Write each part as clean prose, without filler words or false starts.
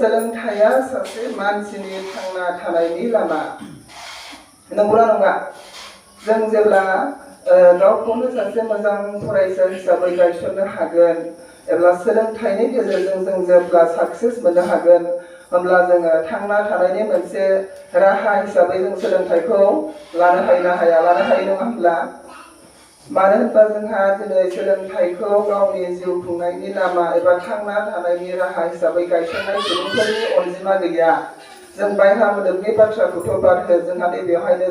सोलोंथाइया सासे मानसिनि थांना थानायनि लामा नंगौना नङा जों जेब्ला गावखौनो सासे मोजां फरायसा हिसाबै गायसननो हागोन एब्ला सोलोंथाइनि गेजेरजों जों जेब्ला साक्सेस मोननो हागोन होमब्ला जोङो थांना थानायनि मोनसे राहा हिसाबै जों सोलोंथाइखौ लानो हायो ना हाया लानो हायो नङा होनब्ला मानो होनबा जोंहा दिनै सोलोंथाइखौ गावनि जिउ खुंनायनि लामा एबा थांना थानायनि राहा हिसाबै गायसननाय सुबुंफोरनि अनजिमा गैया जों बायह्रा मुलुगनि बाथ्राखौथ' बाद हो जोंहा बेवहायनो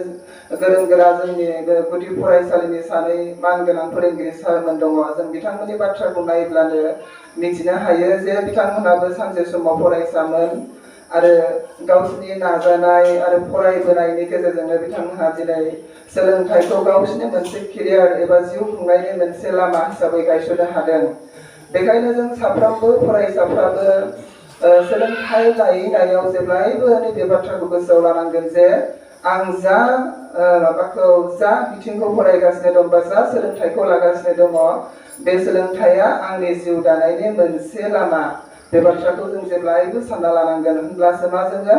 गोरों गोरा जोंनि गुदि फरायसालिनि सानै मानगोनां फोरोंगिरि सारमोन दङ जों बिथांमोननि बाथ्राखौ नायब्लानो मिथिनो हायो जे बिथांमोनाबो सानसे समाव फरायसामोन आरो गावसोरनि नाजानाय आरो फरायबोनायनि गेजेरजोंनो बिथांमोनहा दिनै सोलोंथाइखौ गावसोरनि मोनसे केरियार एबा जिउ खुंनायनि मोनसे लामा हिसाबै गायसननो हादों बेखायनो जों साफ्रोमबो फरायसाफ्राबो सोलोंथाइ लानायाव जेब्लायबो नैबे बाथ्राखौ गोसोआव लानांगोन जे आं जा बिथिंखौ फरायगासिनो दं बा जा सोलोंथाइखौ लागासिनो दङ बे सोलोंथाइया आंनि जिउ दानायनि मोनसे लामा बे बाथ्राखौ जों जेब्लायबो सानना लानांगोन होनब्लासो मा जोङो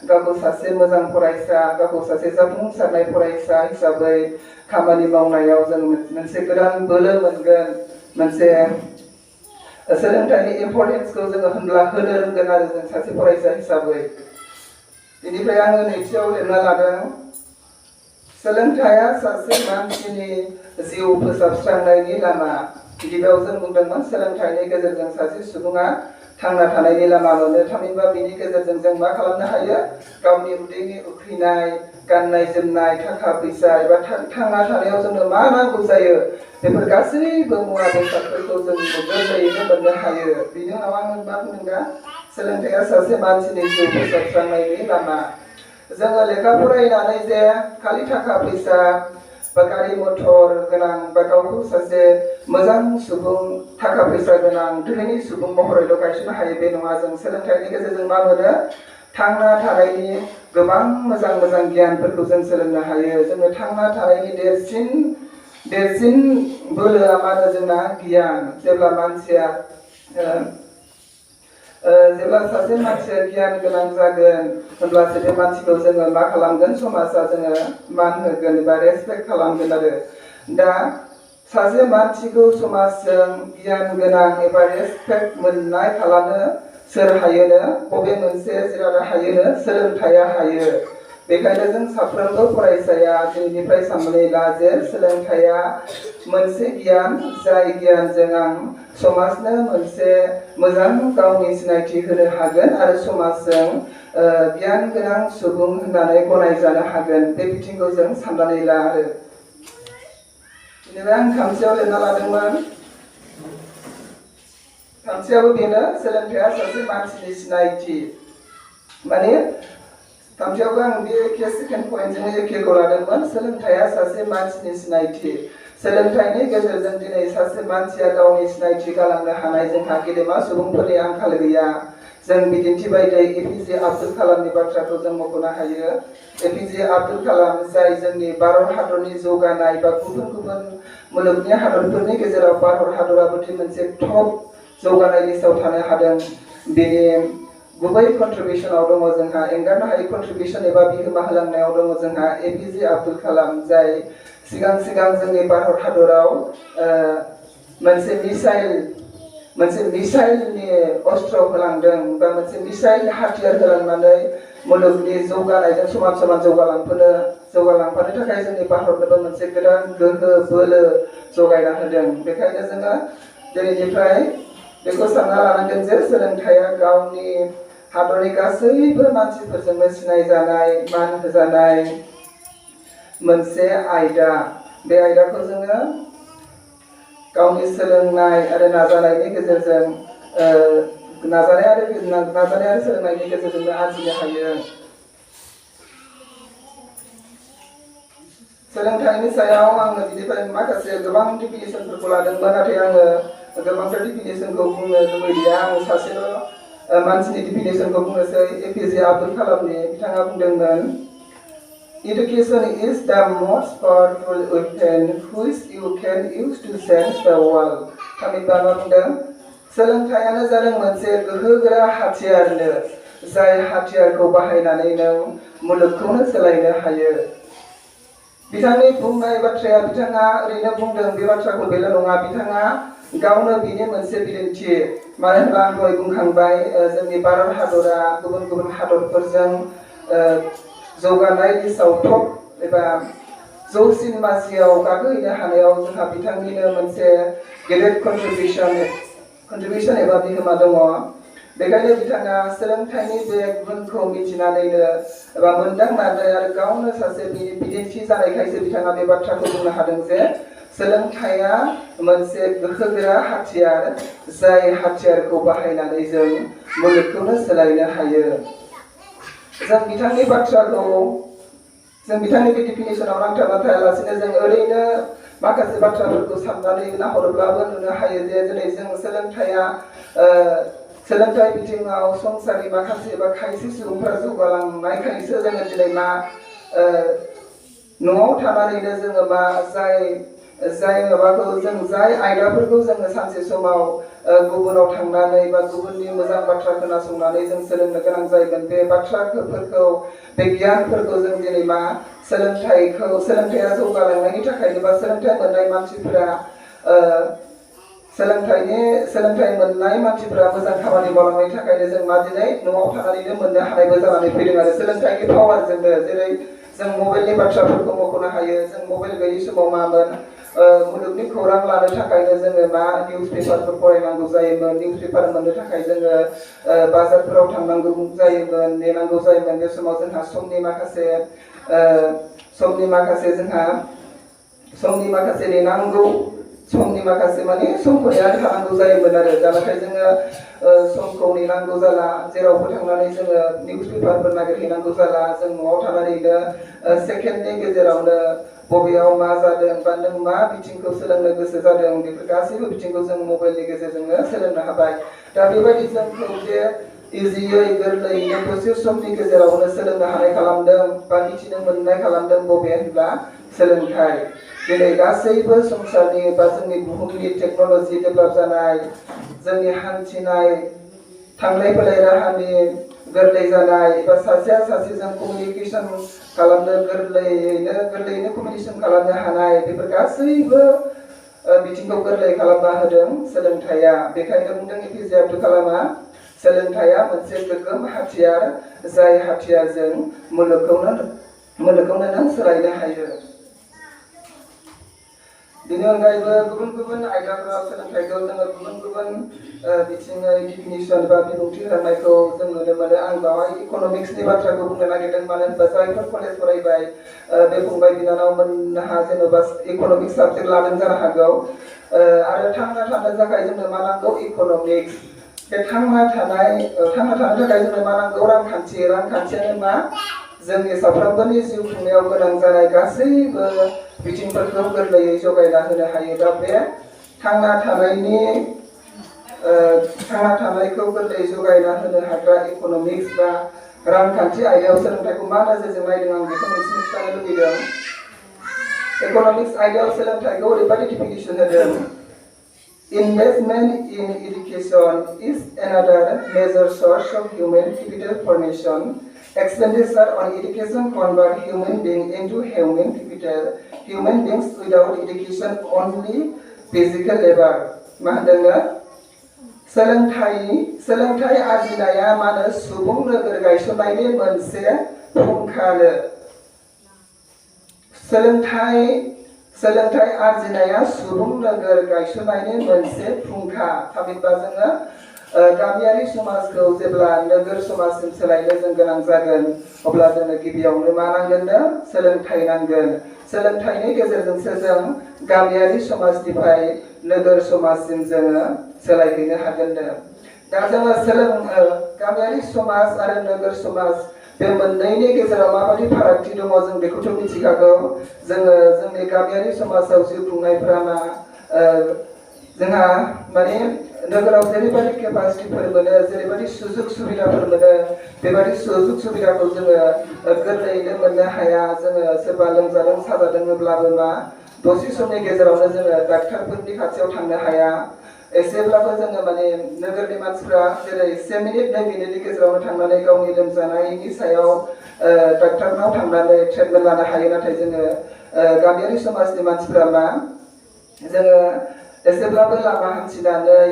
गावखौ सासे मोजां फरायसा गावखौ सासे जाफुंसारनाय फरायसा हिसाबै खामानि मावनायाव जों मोनसे गोदान बोलो मोनगोन मोनसे सोलोंथाइनि इम्परटेन्सखौ जोङो होनो रोंगोन आरो जों सासे फरायसा हिसाबै बेनिफ्राय आङो नैथियाव लिरना लादों सोलोंथाइया सासे मानसिनि जिउ फोसाबस्रांनायनि लामा गिबियाव जों बुंदोंमोन सोलोंथाइनि गेजेरजों सासे सुबुङा थांना थानायनि लामा मोनो थामहिनबा बिनि गेजेरजों जों मा खालामनो हायो गावनि उदैनि उखैनाय गाननाय जोमनाय थाखा फैसा एबा थांना थानायाव जोंनो मा नांगौ जायो बेफोर गासैबो मुवा बेसादफोरखौ जों गोरलैयैनो मोननो हायो बिनि उनाव आङो मा बुंदों दा सोलोंथाइया सासे मानसिनि जिउ फोसाबस्रांनायनि लामा जोङो लेखा फरायनानै जे खालि थाखा फैसा बा गारि मथर गोनां बा गावखौ सासे मोजां सुबुं थाखा फैसा गोनां धोनि सुबुं महरैल' गायसननो हायो बे नङा जों सोलोंथाइनि गेजेरजों मा मोनो थांना थानायनि गोबां मोजां मोजां गियानफोरखौ जों सोलोंनो हायो जोङो थांना थानायनि देरसिन बोलोआ मा होनो जोंना गियान जेब्ला सासे मानसिया गियान गोनां जागोन होनब्लासो बे मानसिखौ जोङो मा खालामगोन समाजा जोङो मान होगोन एबा रेसपेक्ट खालामगोन आरो दा सासे मानसिखौ समाजजों गियान गोनां एबा रेसपेक्ट मोननाय खालामनो सोर हायोनो बबे मोनसे जिरादा हायोनो सोलोंथाइया हायो बेखायनो जों साफ्रोमबो फरायसाया दिनैनिफ्राय साननानै ला जे सोलोंथाइया मोनसे गियान जाय गियानजों आं समाजनो मोनसे मोजां गावनि सिनायथि होनो हागोन आरो समाजजों गियान गोनां सुबुं होननानै गनायजानो हागोन बे बिथिंखौ जों साननानै ला आरो जेनेबा आं थामथियाव लिरना लादोंमोन थामथियाबो बेनो सोलोंथाइया सासे मानसिनि सिनायथि माने थामथियावबो आं बे एखे सेकेन्ड पइन्टजों एखेखौ लादोंमोन सोलोंथाइया सासे मानसिनि सिनायथि सोलोंथाइनि गेजेरजों दिनै सासे मानसिया गावनि सिनायथि गालांनो हानाय जोंहा गेदेमा सुबुंफोरनि आंखाल गैया जों बिदिन्थि बायदियै एपिजे आब्दुल कालामनि बाथ्राखौ जों मख'नो हायो एपिजे आब्दुल कालाम जाय जोंनि भारत हादरनि जौगानाय बा गुबुन गुबुन मुलुगनि हादरफोरनि गेजेराव भारत हादराबो मोनसे टप जौगानाय लिस्टआव थानो हादों बेनि गुबै कन्ट्रिबिउसनाव दङ जोंहा एंगारनो हायै कन्ट्रिबिउसन एबा बिहोमा होलांनायाव दङ जोंहा एपिजे आब्दुल कालाम जाय सिगां जोंनि भारत हादराव मोनसे मिसाइलनि अस्त्र होलांदों बा मोनसे मिसाइल हाथियार होलांनानै मुलुगनि जौगानायजों समान समान जौगालांफानो थाखाय जोंनि भारतनोबो मोनसे गोदान गोहो बोलो जगायना होदों बेखायनो जोङो दिनैनिफ्राय बेखौ सानना लानांगोन जे सोलोंथाइया गावनि हादरनि गासैबो मानसिफोरजोंनो सिनायजानाय मान होजानाय मोनसे आयदा बे आयदाखौ जोङो गावनि सोलोंनाय आरो नाजानायनि गेजेरजों नाजानाय आरो सोलोंनायनि गेजेरजोंनो आरजिनो हायो सोलोंथाइनि सायाव आङो बिनिफ्राय माखासे गोबां डिफिनिसनफोरखौ लादोंमोन नाथाय आङो गोबांथार डिफिनिसनखौ बुंनो लुबैलिया आं सासेल' मानसिनि डिफिनिसनखौ बुंनोसै एपिजे आब्दुल कालामनि बिथाङा बुंदोंमोन Education is the most powerful weapon which you can use to change the world. थामहिनबा मा बुंदों सोलोंथाइयानो जादों मोनसे गोहोगोरा हाथियारनो जाय हाथियारखौ बाहायनानै नों मुलुगखौनो सोलायनो हायो। बिथांनि बुंनाय बाथ्राया बिथाङा ओरैनो बुंदों बे बाथ्राखौ बेल' नङा, बिथाङा गावनो बिनि मोनसे बिदिन्थि। मानो होनबा आं दहाय बुंखांबाय जोंनि भारत हादरा गुबुन गुबुन हादरफोरजों जौगानाय लिस्टआव टप एबा जौसिन मासियाव गाखोहैनो हानायाव जोंहा बिथांनिनो मोनसे गेदेर कन्ट्रिबिउसन एबा बिहोमा दङ। बेखायनो बिथाङा सोलोंथाइनि बे गुनखौ मिथिनानैनो एबा मोनदांनानै आरो गावनो सासे बिदिन्थि जानायखायसो बिथाङा बे बाथ्राखौ बुंनो हादों जे सोलोंथाइया मोनसे गोहोगोरा हाथियार जाय हाथियारखौ बाहायनानै जों मुलुगखौनो सोलायनो हायो। जों बिथांनि बे डिफिनिसनाव नांथाबना थायालासिनो जों ओरैनो माखासे बाथ्राफोरखौ साननानै नाहरोब्लाबो नुनो हायो जे दिनै जों सोलोंथाइ बिथिङाव संसारनि माखासे एबा खायसे सुबुंफोरा जौगालांनायखायसो जोङो दिनै न'आव थानानैनो जोङो जाय आयदाफोरखौ जोङो सानसे समाव गुबुनाव थांनानै बा गुबुननि मोजां बाथ्रा खोनासंनानै जों सोलोंनो गोनां जागोन, बे बाथ्राफोरखौ बे गियानफोरखौ जों दिनै सोलोंथाइया जौगालांनायनि थाखायनो बा सोलोंथाइ मोननाय मानसिफोरा मोजां खामानि मावलांनायनि थाखायनो जों दिनै न'आव थानानैनो मोननो हानायबो जानानै फैदों आरो सोलोंथाइनि पावारजोंनो। जेरै जों मबाइलनि बाथ्राफोरखौ मख'नो हायो। जों मबाइल गैयि समाव मामोन, मुलुगनि खौरां लानो थाखायनो जोङो निउस पेपारफोर फरायनांगौ जायोमोन। निउस पेपार मोननो थाखाय जोङो बाजारफोराव थांनांगौ जायोमोन, नेनांगौ जायोमोन। बे समाव जोंहा समनि समखौ नेनानै थानांगौ जायोमोन आरो दा नाथाय जोङो समखौ नेनांगौ जाला, जेरावबो थांनानै जोङो निउस पेपारफोर नागिरहैनांगौ जाला। जों न'आव थानानैनो सेकेन्डनि गेजेरावनो बबेयाव मा जादों बा नों मा बिथिंखौ सोलोंनो गोसो जादों बेफोर गासैबो बिथिंखौ जों मबाइलनि गेजेरजोंनो सोलोंनो हाबाय। दा बेबायदि जोंखौ जे इजियै गोरलैयैनो दसे समनि गेजेरावनो सोलोंनो हानाय खालामदों बा मिथिनो मोननाय खालामदों बबे होनब्ला सोलोंथाइ। दिनै गासैबो संसारनि बा जोंनि बुहुमनि टेक्न'लजि डेभेलप जानाय, जोंनि हान्थिनाय थांलाय फैलाय राहानि गोरलै जानाय बा सासेया सासेजों कमिउनिकेसन खालामनो गोरलैयैनो कमिउनिकेसन खालामनो हानाय, बेफोर गासैबो बिथिंखौ गोरलै खालामना होदों सोलोंथाइया। बेखायनो बुंदों एपिजे आब्दुल कालामआ, सोलोंथाइया मोनसे गोग्गोम हाथियार जाय हाथियारजों मुलुगखौनो नों सोलायनो हायो। बेनि अनगायैबो गुबुन गुबुन आयदाफोराव सोलोंथाइखौ जोङो गुबुन गुबुन बिथिङै डिफिनिसन बा बिबुंथि होनायखौ जों नुनो मोनो। आं बावहाय इक'नमिक्सनि बाथ्राखौ बुंनो नागिरदों, मानो होनबा जायफोर कलेज फरायबाय बे फंबाय बिनानावमोनहा जेन'बा इक'नमिक्स साबजेक्ट लादों जानो हागौ। आरो थांना थानो थाखाय जोंनो मा नांगौ? इक'नमिक्स। बे थांना थानो थाखाय जोंनो मा नांगौ? रांखान्थियानो मा? जोंनि साफ्रोमबोनि जिउ खुंनायाव गोनां जानाय गासैबो बिथिंफोरखौ गोरलैयै जगायना होनो हायो। दा बे थांना थानायखौ गोरलैयै जगायना होनो हाग्रा इक'नमिक्स बा रांखान्थि आयदायाव सोलोंथाइखौ मा नोजोरजों नायदों आं बेखौ नोंसिनो खिन्थानो लुबैदों। इक'नमिक्स आयदायाव सोलोंथाइखौ ओरैबायदि डिफिनिसन होदों: Investment in education is another major source of human capital formation. Expenditure on education convert human beings into human capital. Human beings without education only physical labor. मा होनदोंनो? सोलोंथाइ आरजिनाया मा होनो? सुबुं नोगोर गायसननायनि मोनसे फुंखानो। सोलोंथाइ आरजिनाया सुबुं नोगोर गायसननायनि मोनसे फुंखा। थामहिनबा जोङो गामियारि समाजखौ जेब्ला नोगोर समाजसिम सोलायनो जों गोनां जागोन, अब्ला जोङो गिबियावनो मा नांगोननो? सोलोंथाइ नांगोन। सोलोंथाइनि गेजेरजोंसो जों गामियारि समाजनिफ्राय नोगोर समाजसिम जोङो सोलायहैनो हागोननो। दा जोङो गामियारि समाज आरो नोगोर समाज बे मोननैनि गेजेराव माबायदि फारागथि दङ जों बेखौथ' मिथिखागौ। जोङो जोंनि गामियारि समाजाव जिउ खुंनायफोरा जोंहा नोगोराव जेरैबायदि केपासिटिफोर मोनो, जेरैबायदि सुजुग सुबिदाफोर मोनो, बेबायदि सुजुग सुबिदाखौ जोङो गोरलैयैनो मोननो हाया। जोङो सोरबा लोमजादों साजादोंब्लाबो दसे समनि गेजेरावनो जोङो डाक्टारफोरनि खाथियाव थांनो हाया। एसेब्लाबो जोङो माने नोगोरनि मानसिफ्रा जेरै 1 मिनिट 2 मिनिटनि गेजेरावनो थांनानै गावनि लोमजानायनि सायाव डाक्टारनाव थांनानै ट्रिटमेन्ट लानो हायो नाथाय जोङो गामियारि समाजनि मानसिफ्रा मा जोङो एसेब्लाबो लामा हान्थिनानै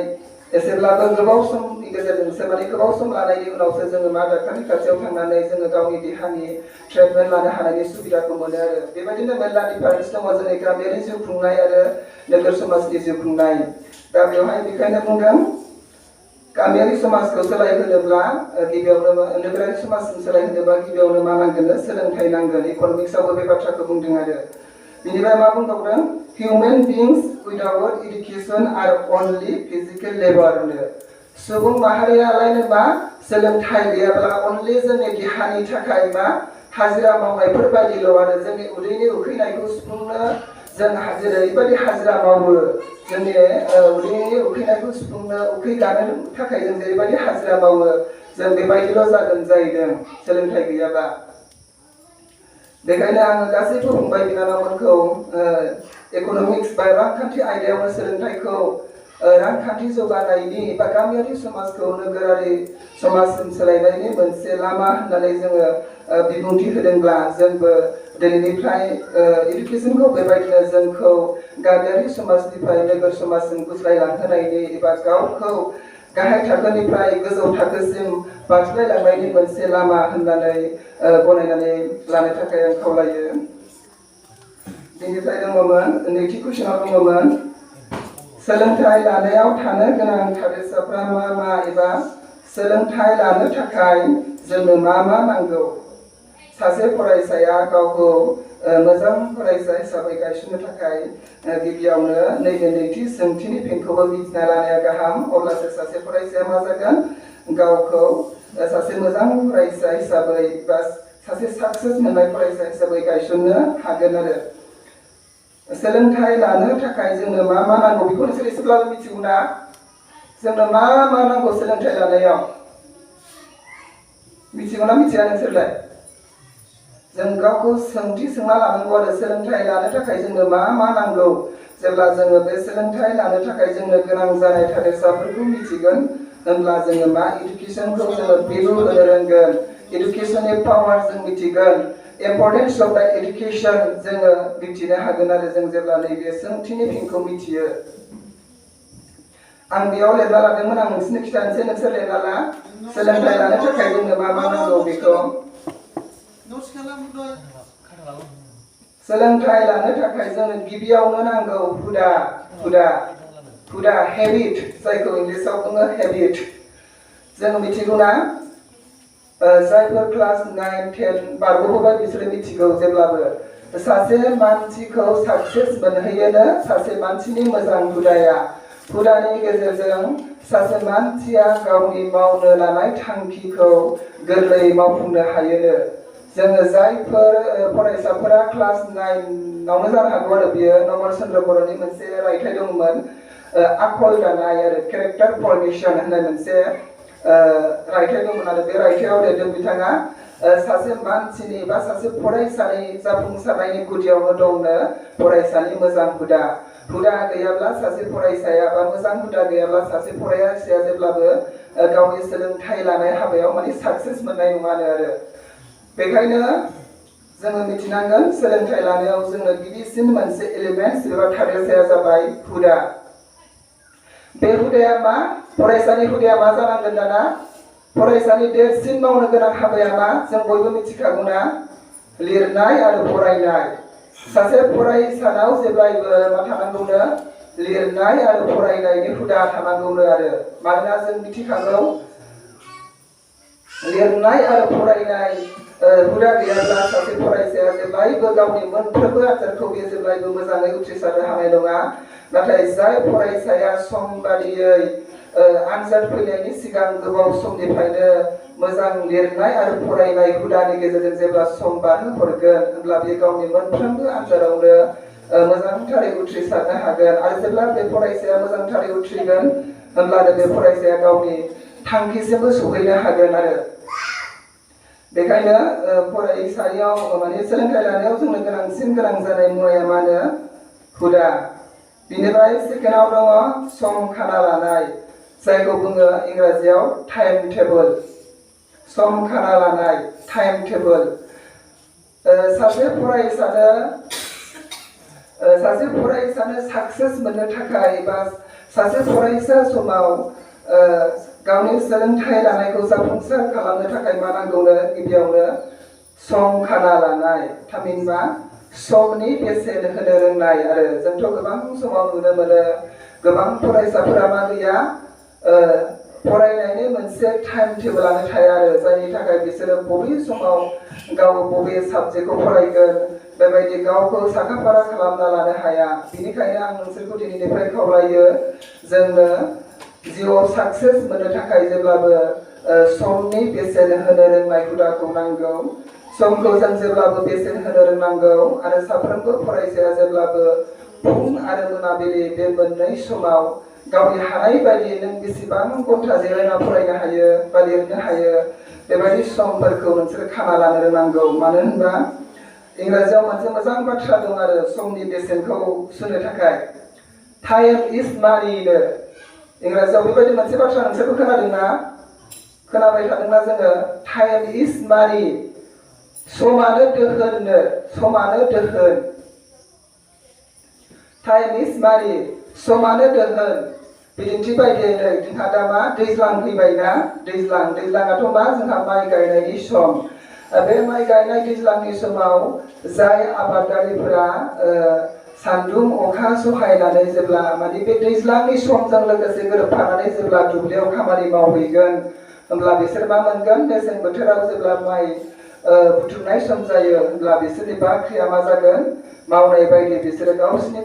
एसेब्लाबो गोबाव समनि गेजेरजोंसो माने गोबाव सम लानायनि उनावसो जोङो मा डाक्टारनि खाथियाव थांनानै जोङो गावनि देहानि ट्रिटमेन्ट लानो हानायनि सुबिदाखौ मोनो आरो बेबायदिनो मेरला डिफारेन्स दङ जोंनि गामियारि जिउ खुंनाय आरो नोगोर समाजनि जिउ खुंनाय दा बेवहाय बेखायनो बुंदों गामियारि समाजखौ सोलायहोनोब्ला गिबियावनो नोगोरारि समाजखौ सोलायहोनोब्ला गिबियावनो मा नांगोन सोलोंथाइ नांगोन इकनमिक्सआवबो बे बाथ्राखौ बुंदों आरो बिनिफ्राय मा बुंबावदों ह्यूमेन बीइंग्स विदाउट एडुकेशन आर अनलि फिजिकल लेबर होनो सुबुं माहारियालायनो मा सोलोंथाइ गैयाब्ला अनलि जोंनि देहानि थाखाय मा हाजिरा मावनायफोर बायदिल' आरो जोंनि उदैनि उखैनायखौ सुफुंनो जों जेरैबायदि हाजिरा मावो जोंनि उदैनि उखैनायखौ सुफुंनो उखै गानो थाखाय जों जेरैबायदि हाजिरा मावो जों बेबायदिल' जागोन जाहैदों सोलोंथाइ गैयाबा बेखायनो आङो गासैबो फंबाय बिनानावमोनखौ इकनमिक्स बा रांखान्थि आयदायावनो सोलोंथाइखौ रांखान्थि जौगानायनि बा गामियारि समाजखौ नोगोरारि समाजसिम सोलायनायनि मोनसे लामा होननानै जोङो बिबुंथि होदोंब्ला जोंबो दिनैनिफ्राय इडुकेसनखौ बेबायदिनो जोंखौ गामियारि समाजनिफ्राय नोगोर समाजसिम गुस्लायलांहोनायनि एबा गावखौ गाहाय थाखोनिफ्राय गोजौ थाखोसिम बारस्लायलांनायनि मोनसे लामा होननानै गनायनानै लानो थाखाय आं खावलायो बेनिफ्राय दङमोन नैथि कुइसनाव दङमोन सोलोंथाइ लानायाव थानो गोनां थादेरसाफ्रा मा मा एबा सोलोंथाइ लानो थाखाय जोंनो मा मा नांगौ सासे फरायसाया गावखौ मोजां फरायसा हिसाबै गायसननो थाखाय गिबियावनो नैबे नैथि सोंथिनि फिनखौबो मिथिना लानाया गाहाम अब्लासो सासे फरायसाया मा जागोन गावखौ सासे मोजां फरायसा हिसाबै बा सासे साक्सेस मोननाय फरायसा हिसाबै गायसननो हागोन आरो सोलोंथाइ लानो थाखाय जोंनो मा मा नांगौ बेखौ नोंसोर एसेब्लाबो मिथिगौ ना जोंनो मा मा नांगौ सोलोंथाइ लानायाव मिथिगौ ना मिथिया नोंसोरलाय जों गावखौ सोंथि सोंना लानांगौ आरो सोलोंथाइ लानो थाखाय जोंनो मा मा नांगौ जेब्ला जोङो बे सोलोंथाइ लानो थाखाय जोंनो गोनां जानाय थादेरसाफोरखौ मिथिगोन होनब्ला जोङो मा इडुकेसनखौ जोङो भेलु होनो रोंगोन इडुकेसननि पावार जों मिथिगोन इम्पर्टेन्स अफ द एडुकेसन जोङो मिथिनो हागोन आरो जों जेब्ला नैबे सोंथिनि फिनखौ मिथियो आं बेयाव लिरना लादोंमोन आं नोंसोरनो खिथानोसै नोंसोर लिरना ला सोलोंथाइ लानो थाखाय जोंनो मा मा नांगौ बेखौ सोलोंथाइ लानो थाखाय जोंनो गिबियावनो नांगौ हुदा हेबिट जायखौ इंलिसाव बुङो हेबिट जों मिथिगौ ना जायफोर क्लास 9, 10 बारग'बोबाय बिसोरो मिथिगौ जेब्लाबो सासे मानसिखौ साक्सेस मोनहैयोनो सासे मानसिनि मोजां हुदानि गेजेरजों सासे मानसिया गावनि मावनो लानाय थांखिखौ गोरलैयै मावफुंनो हायोनो जोङो जायफोर फरायसाफोरा क्लास 9आवनो जानो हागौ आरो बियो नमल चन्द्र बर'नि मोनसे रायथाइ दंमोन आखल दानाय आरो केरेक्टार फर्मेशन होननाय मोनसे रायथाइ दंमोन आरो बे रायथाइयाव लिरदों बिथाङा सासे मानसिनि बा सासे फरायसानि जाफुंसारनायनि गुदियावनो दंनो फरायसानि मोजां हुदा गैयाब्ला सासे फरायसाया बा मोजां हुदा गैयाब्ला सासे फरायसाया जेब्लाबो गावनि सोलोंथाइ लानाय हाबायाव माने साक्सेस मोननाय नङानो आरो बेखायनो जोङो मिथिनांगोन सोलोंथाइ लानायाव जोंनो गिबिसिन मोनसे एलिमेन्ट्स एबा थादेरसाया जाबाय हुदा बे हुदाया मा फरायसानि हुदाया मा जानांगोन दाना फरायसानि देरसिन मावनो गोनां हाबाया मा जों बयबो मिथिखागौ ना लिरनाय आरो फरायनाय सासे फरायसानाव जेब्लायबो मा थानांगौनो लिरनाय आरो फरायनायनि हुदा थानांगौनो आरो मानोना जों मिथिखागौ लिरनाय आरो फरायनाय हुदा गैयाब्ला सासे फरायसाया जेब्लायबो गावनि मोनफ्रोमबो आनजादखौ बियो जेब्लायबो मोजाङै उथ्रिसारनो हानाय नङा नाथाय जाय फरायसाया सम बादियै आनजाद फैनायनि सिगां गोबाव समनिफ्रायनो मोजां लिरनाय आरो फरायनाय हुदानि गेजेरजों जेब्ला सम बारहोहरगोन होनब्ला बे गावनि मोनफ्रोमबो आनजादावनो मोजांथारै उथ्रिसारनो हागोन आरो जेब्ला बे फरायसाया मोजांथारै उथ्रिगोन होनब्लानो बे फरायसाया गावनि थांखिसिमबो सहैनो हागोन आरो बेखायनो फरायसालियाव माने सोलोंथाइ लानायाव जोंनो गोनां जानाय मुवाया मा होनो हुदा बिनिफ्राय सेकेन्डआव दङ सम खाना लानाय जायखौ बुङो इंराजियाव टाइम टेबोल सम खाना लानाय टाइम टेबोल सासे फरायसानो साक्सेस मोननो थाखाय बा सासे फरायसा समाव गावनि सोलोंथाइ लानायखौ जाफुंसार खालामनो थाखाय मा नांगौनो गिबियावनो सम खाना लानाय थामहिनबा समनि बेसेन होनो रोंनाय आरो जोंथ' गोबां समाव नुनो मोनो गोबां फरायसाफोरा मा गैया फरायनायनि मोनसे टाइम टेबोलानो थाया आरो जायनि थाखाय बिसोरो बबे समाव गाव बबे साबजेक्टखौ फरायगोन बेबायदि गावखौ साखाफारा खालामना लानो हाया बेनिखायनो आं नोंसोरखौ दिनैनिफ्राय खावलायो जोंनो जिउआव साक्सेस मोननो थाखाय जेब्लाबो समनि बेसेन होनो रोंनाय हुदाखौ नांगौ समखौ जों जेब्लाबो बेसेन होनो रोंनांगौ आरो साफ्रोमबो फरायसाया जेब्लाबो फुं आरो मोनाबिलि बे मोननै समाव गावनि हानाय बायदि नों बेसेबां घन्टा जिरायना फरायनो हायो बा लिरनो हायो बेबायदि समफोरखौ नोंसोर खाना लानो रोंनांगौ मानो होनबा इंराजियाव मोनसे मोजां बाथ्रा दं आरो समनि बेसेनखौ सुनो थाखाय टाइम इज मानिनो इंराजियाव बेबायदि मोनसे बाथ्रा नोंसोरबो खोनादोंना खोनाबाय थादोंना जोङो टाइम इज मानि समानो दोहोननो समानो दोहोन टाइम इज मानि समानो दोहोन बिदिन्थि बायदियै नै जोंहा दा मा दैज्लां फैबायना दैज्लाङाथ' मा जोंहा माइ गायनायनि सम बे माइ गायनाय दैज्लांनि समाव जाय आबादारिफोरा सान्दुं अखा सहायनानै जेब्ला माने बे दैज्लांनि समजों लोगोसे गोरोबफानानै जेब्ला दुब्लियाव खामानि मावहैगोन होमब्ला बिसोर मा मोनगोन मेसें बोथोराव जेब्ला माइ बुथुमनाय सम जायो होमब्ला बिसोरनि बाख्रिया मा जागोन मावनाय बायदि बिसोरो गावसिनि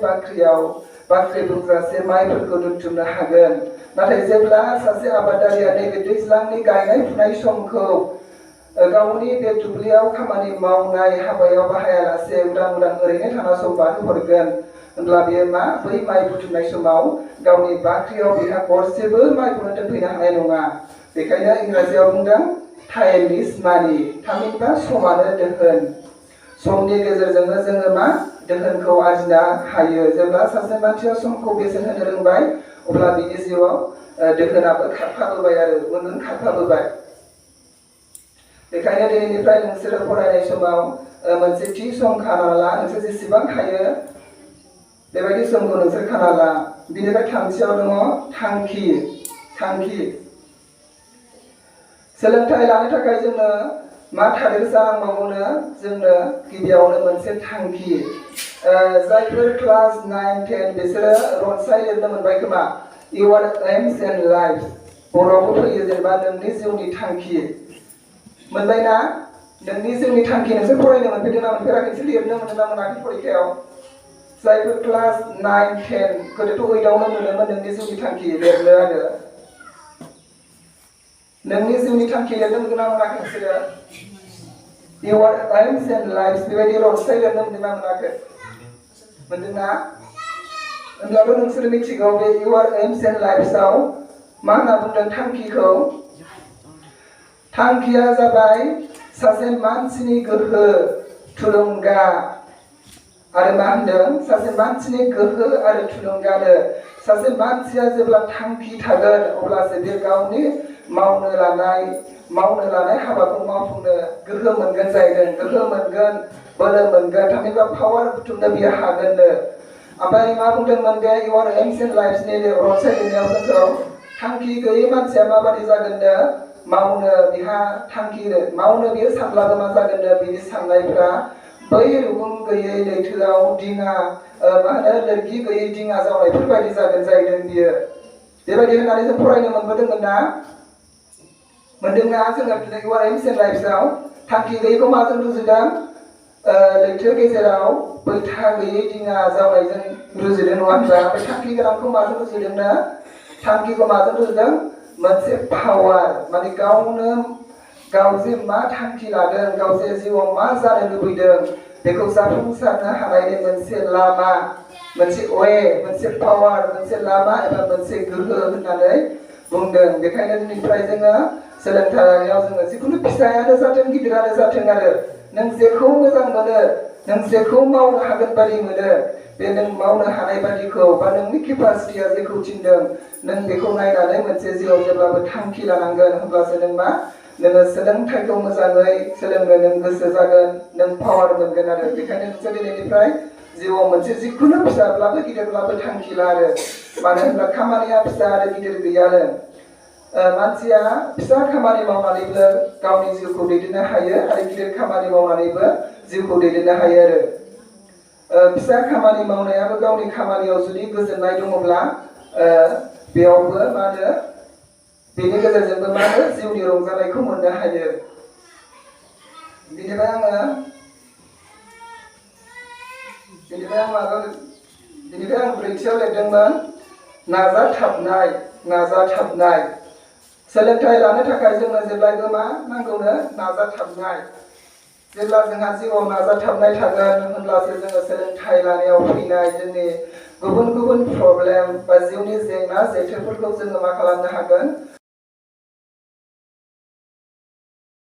बाख्रि बुंजासे माइफोरखौ दोनथुमनो हागोन नाथाय जेब्ला सासे आबादारिया नैबे दैज्लांनि गायनाय फुनाय समखौ गावनि बे दुब्लियाव खामानि मावनाय हाबायाव बाहायालासे उदां ओरैनो थाना सम बारहोहरगोन होनब्ला बेयो मा बै माइ बुथुमनाय समाव गावनि बाख्रियाव बेहा गरसेबो माइखौनो दोनफैनो हानाय नङा बेखायनो इंराजियाव बुंदों टाइम इज मानि थामहिनबा समानो दोहोन समनि गेजेरजोंनो जोङो मा दोहोनखौ आरजिनो हायो जेब्ला सासे मानसिया समखौ बेसेन होनो रोंबाय अब्ला बिनि जिउआव दोहोनाबो खारफाबोबाय आरो उन खारफाबोबाय बेखायनो दिनैनिफ्राय नोंसोरो फरायनाय समाव मोनसे थि सम खाना ला नोंसोर जेसेबां हायो बेबायदि समखौ नोंसोर खाना ला बिनिफ्राय थामथियाव दङ थांखि सोलोंथाइ लानो थाखाय जोंनो मा थादेर जानांगौनो जोंनो गिबियावनो मोनसे थांखि जायफोर क्लास 9, 10 बिसोरो रनसाय लिरनो मोनबाय खोमा इउर एम्स एन्ड लाइफ बर'आवबो फैयो जेनेबा नोंनि जिउनि थांखि मोनबायना नोंनि जिउनि थांखि नोंसोर फरायनो मोनफेरदोंना मोनफेराखै नोंसोर लिरनो मोनदोंना मोनाखै फरिखायाव जायफोर क्लास 9, 10 गोदोथ' 8आवनो मोनोमोन नोंनि जिउनि थांखि लिरनो आरो नोंनि जिउनि थांखि लिरनो मोनदोंना मोनाखै नोंसोरो इउर एम्स एन्ड लाइफ बेबायदि रनसाय लिरनो मोनदोंना मोनाखै मोनदोंना होनब्लाबो नोंसोर मिथिगौ बे इउर एम्स एन्ड लाइफआव मा होनना बुंदों थांखिखौ थांखिया जाबाय सासे मानसिनि गोहो थुलुंगा आरो मा होनदों सासे मानसिनि गोहो आरो थुलुंगानो सासे मानसिया जेब्ला थांखि थागोन अब्लासो बे गावनि मावनो लानाय हाबाखौ मावफुंनो गोहो मोनगोन जाहैदों गोहो मोनगोन बोलो मोनगोन थामहिनबा पावार बुथुमनो बियो हागोननो ओमफ्राय मा बुंदोंमोन बे इउर एम्स एन्ड लाइफनि रनसाय लिरनायाव जोंखौ थांखि गैयै मानसिया माबादि जागोननो मावनो बिहा थांखि मावनो बियो सानब्लाबो मा जागोननो बिनि साननायफ्रा बै रुगुं गैयै लैथोआव दिङा मा होनो लोरगि गैयै दिङा जावनायफोरबायदि जागोन जाहैदों बियो बेबायदि होननानै जों फरायनो मोनबोदोंमोन ना मोनदोंना जोङो इउर एम्स एन्ड लाइफआव थांखि गैयैखौ माजों रुजुदों लैथो गेजेराव बैथा गैयै दिङा जावनायजों रुजुदों नङा होनबा ओमफ्राय थांखि गोनांखौ माजों रुजुदोंनो थांखिखौ माजों रुजुदों मोनसे पावार माने गाव जे मा थांखि लादों गाव जे जिउआव मा जानो लुबैदों बेखौ जाफुंसारनो हानायनि मोनसे लामा मोनसे मोनसे पावार मोनसे लामा एबा मोनसे गोहो होननानै बुंदों बेखायनो दिनैनिफ्राय जोङो सोलोंथाइ लानायाव जोङो जिखुनु फिसायानो जाथों गिदिरानो जाथों आरो नों जेखौ मोजां मोनो नों जेखौ मावनो हागोन बादि मोनो बे नों मावनो हानाय बादिखौ बा नोंनि केपासिटिया जेखौ थिनदों नों बेखौ नायनानै मोनसे जिउआव जेब्लाबो थांखि लानांगोन होमब्लासो नों मा नोङो सोलोंथाइखौ मोजाङै सोलोंनो नों गोसो जागोन नों पावार मोनगोन आरो बेखायनो नोंसोर दिनैनिफ्राय जिउआव मोनसे जिखुनु फिसाब्लाबो गिदिरब्लाबो थांखि ला आरो मानो होनब्ला खामानिया फिसा आरो गिदिर गैयानो मानसिया फिसा खामानि मावनानैबो गावनि जिउखौ दैदेननो हायो आरो गिदिर खामानि मावनानैबो जिउखौ दैदेननो हायो आरो फिसा खामानि मावनायाबो गावनि खामानियाव जुदि गोजोननाय दङब्ला बेयावबो मा होनो बेनि गेजेरजोंबो मा होनो जिउनि रंजानायखौ मोननो हायो बिनिफ्राय आं ब्रैथियाव लिरदोंमोन नाजाथाबनाय सोलोंथाइ लानो थाखाय जोंनो जेब्लायबो मा नांगौनो नाजाथाबनाय जेब्ला जोंहा जिउआव नाजाथाबनाय थागोन होनब्लासो जोङो सोलोंथाइ लानायाव फैनाय जोंनि गुबुन गुबुन प्रब्लेम बा जिउनि जेंना जेथोफोरखौ जोङो मा खालामनो हागोन